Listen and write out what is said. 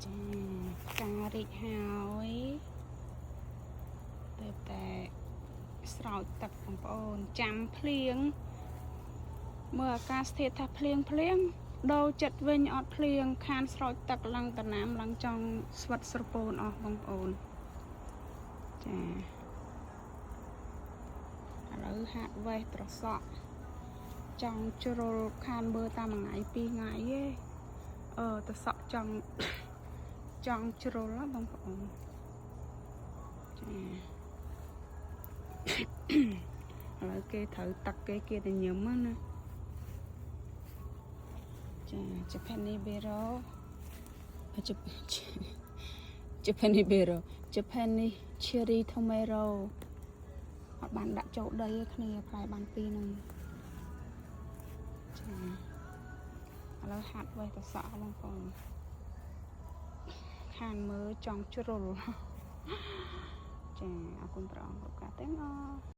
ចាផ្ការីកហើយតែតែស្រោចទឹកបងប្អូនចាំភ្លៀងមើលអាកាសធាតុថាភ្លៀងភ្លៀងដូរចិត្តវិញអត់ភ្លៀងខានស្រោចទឹកឡើងតំណាមឡើងចង់ស្វិតស្រពោនអស់បងប្អូនចាឥឡូវហាត់វេះត្រសក់ចង់ជ្រុលខានមើលតាមមួយថ្ងៃពីរថ្ងៃទេអឺត្រសក់ចង់ ចង់ជ្រុលហ៎បងប្អូនចា ឥឡូវគេត្រូវទឹកគេគេតែញឹមណាចា Japanese Bero Japanese Bero Japanese Cherry Tomato អត់បានដាក់ចូលដីទេគ្នាផ្លែបានពីរហ្នឹងចាឥឡូវហាត់វេះតសក់បងប្អូនខានមើលចង់ជ្រុលចាអរគុណព្រះអង្គគ្រប់ការទាំងអស់។